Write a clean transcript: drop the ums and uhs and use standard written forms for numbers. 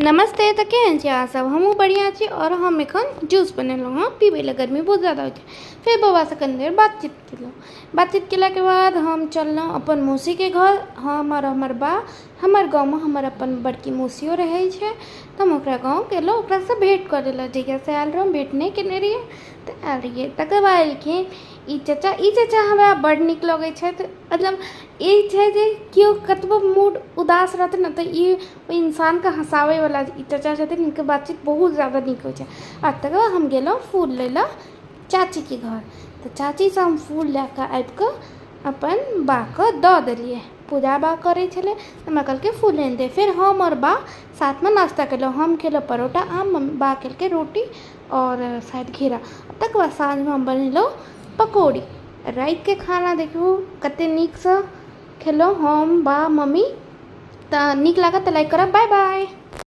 नमस्ते। तऽ केहन छी अहाँ सब? हमहूँ बढ़िआँ छी। आओर हम एखन जूस बनेलहुँ हँ पीबै लए, गर्मी बहुत ज्यादा होइ छै। फेर बौआसँ कनि देर बातचीत केलहुँ। बातचीत केलाके बाद हम चललहुँ अपन मौसीके घर, हम आओर हमर बा। हमर गाँवमे हमर अपन बड़की मौसियो रहै छै, तऽ हम ओकरा गाँव गेलहुँ ओकरासँ भेँट करै लए। जहियासँ आयल रहौँ भेँट नहि केने रहियै, तऽ आयल रहियै। तकर बाद एलखिन ई चचा। ई चचा हमरा बड्ड नीक लगै छथि। मतलब ई छै जे केओ कतबो मूड उदास रहतै ने, तऽ ई ओहि इंसानके हँसाबैवला ई चचा छथिन। हिनकर बातचीत बहुत ज्यादा नीक होइ छै। आ तकर बाद हम गेलहुँ फूल लै लए चाचीके घर, तऽ चाचीसँ हम फूल लए कऽ आबि कऽ अपन बाके दऽ देलियै। पूजा बा करै छलै, तऽ हमरा कहलकै फूल आनि दे। फेर हम आओर बा साथमे नाश्ता केलहुँ। हम खेलहुँ परोठा आम, बा खेलकै रोटी आओर शायद घेरा। तकर बाद साँझमे हम बनेलहुँ पकौड़ी। रातिके खाना देखू कतेक नीकसँ खेलहुँ हम, बा, मम्मी। तऽ नीक लागत तऽ लाइक करब। Bye bye.